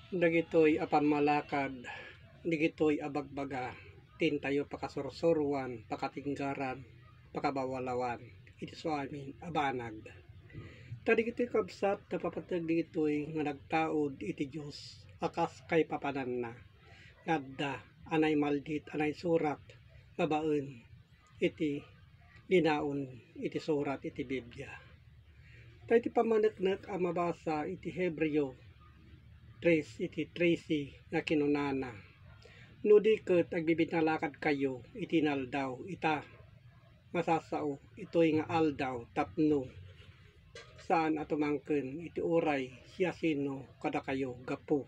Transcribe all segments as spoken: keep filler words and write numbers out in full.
Dagitoy a pammalakad, dagitoy a bagbaga, ti intayo pakasursuroan, pakatinggaran, pakababalawan iti suamin a banag. Ta dagitoy kabsat, napapateg dagitoy nga nagtaud iti Dios a kas kaipapananna, nga adda a naimaldit a naisurat babaen iti linaon iti surat iti Biblia. Ta iti pammaneknek a mabasa iti Hebreo tres iti trese nga kinunana, "No di ket agbibinalakadkayo iti inaldaw, ita, masasao itoy nga aldaw tapno saan a tumangken iti uray siasino kadakayo gapu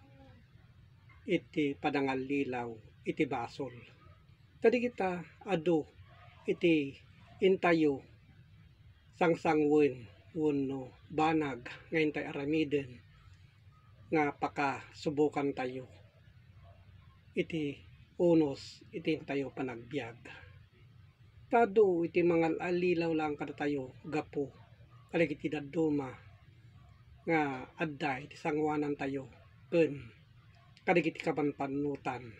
iti panangallilaw iti basol." Ta dagita adu iti intayo sangsangoen wenno banag nga intay aramiden nga pakasubokantayo iti unos iti intayo panagbiag. Ta adu iti mangal-allilaw laeng kadatayo gapu kadagiti dadduma nga adda iti sangoanantayo ken kadagiti kapanpanutan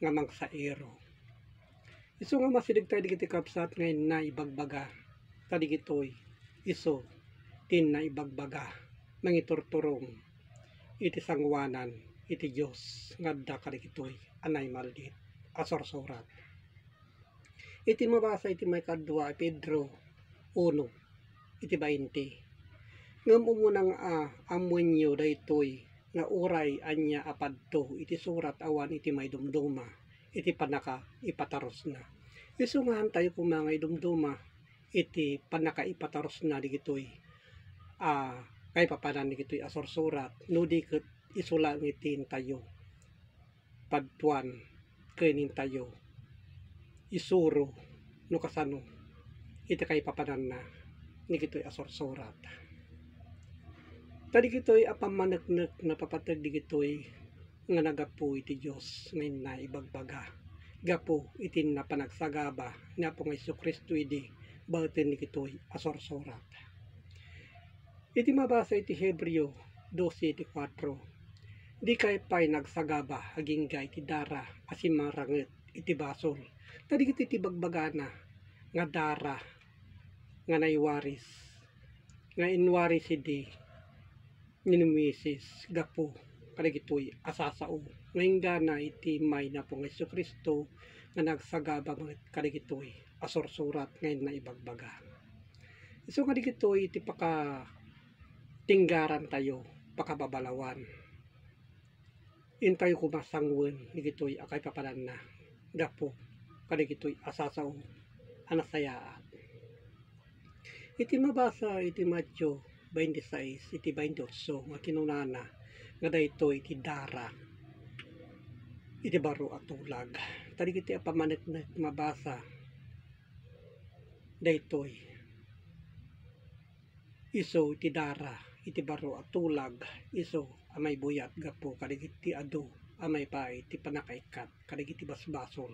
nga mangsaero. Isu nga masideg tayo dagiti kabsat nga inna ibagbaga, ta dagitoy isu ti inna ibagbaga, mangiturturong iti sangoanan iti Dios nga adda kadagitoy a naimaldit a sursurat. Iti mabasa iti maikadua a Pedro uno, iti bainte. Ngem umuna nga ammoenyo daytoy nga uray ania a padto iti surat awan iti maidumduma iti pannakaipatarusna. Isu nga haantayo koma nga idumduma iti pannakaipatarusna dagitoy a kaipapanan dagitoy a sursurat, no di ket isu laeng iti intayo padtuan ken intayo isuro no kasano iti kaipapananna dagitoy a sursurat. Ta dagitoy a pammaneknek napapateg dagitoy nga naggapu iti Dios nga inna ibagbaga gapu iti inna panagsagaba ni Apo nga Jesu-Cristo idi baeten dagitoy a sursurat. Iti mabasa iti Hebreo dose iti kuatro, "Dikay pay nagsagaba agingga iti dara a simmaranget iti basol." Ta dagiti ti bagbagana nga dara nga naiwaris, nga inwaris idi ni Moises gapu kadagitoy a sasao nga inggana iti immay ni Apo nga Jesu-Cristo nga nagsagaba met kadagitoy a sursurat nga inna ibagbaga. Isu nga dagitoy iti pakatinggarantayo, pakababalawan. Intayo koma sangoen dagitoy a kaipapananna gapu kadagitoy a sasao a nasayaat. Iti mabasa iti Mateo twenty-six iti twenty-eight nga kinunana nga daytoy iti dara iti baro a tulag. Ta dagiti a pammaneknek mabasa daytoy isu iti dara iti baro a tulag, isu a maibuyat gapu kadagiti adu a maipaay ti pannakaikkat kadagiti basbasol.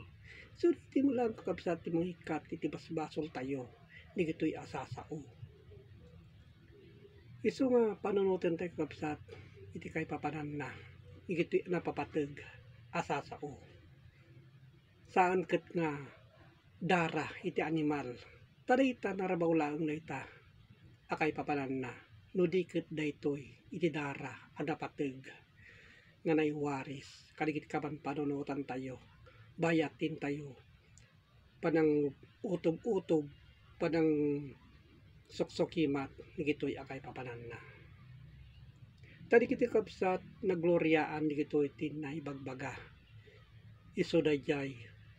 So, dagiti met laeng kakabsat ti mangikkat iti basbasoltayo dagitoy a sasao. Isu nga panunotentayo kakabsat iti kaipapananna dagitoy a napapateg a sasao. Saan ket nga dara iti animal. Ta dayta narabaw laeng dayta a kaipapananna, no di ket daytoy iti dara a napateg nga naiwaris kadagiti kapanpanunotantayo, bayat ti intayo panangutob-utob, panangsuksukima dagitoy a kaipapananna. Ta dagiti kabsat, nagloriaan dagitoy ti inna ibagbaga. Isu daydiay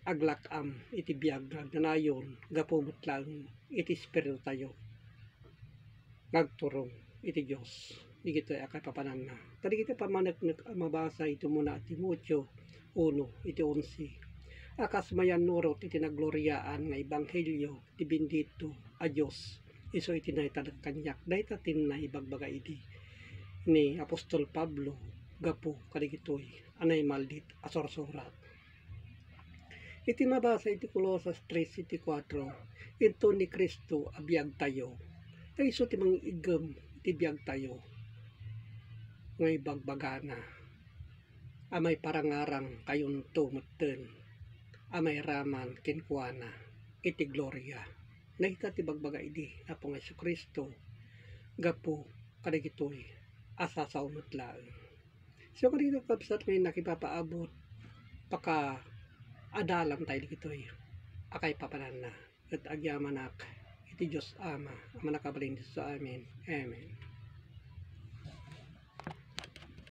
aglak-am iti biag nga agnanayon gapu met laeng iti espiritutayo nga agturong iti Dios dagitoy a kaipapananna. Ta dagiti pammaneknek a mabasa iti umuna a Timoteo uno iti onse, a kas mayannurot iti nagloriaan nga ebanghelio ti bendito a Dios, isu iti naitadak kaniak dayta ti inna ibagbaga idi ni apostol Pablo gapu kadagitoy a naimaldit a sursurat. Iti mabasa iti Colosas tres iti kuatro, inton ni Cristo a biagtayo, ta isu ti mangiggem iti biagtayo nga ibagbagana. a maiparangarang kayonto metten a mairaman kenkuana iti gloria. Dayta ti bagbaga idi Apo nga Jesu-Cristo gapu kadagitoy a sasao met laeng. So, kadagitoy, kabsat, nga nakipapaabut, pakaadalam tayo dagitoy a kaipapananna. Ket agyamanak iti Dios Ama a mannakabalin ditoy amin. Amen.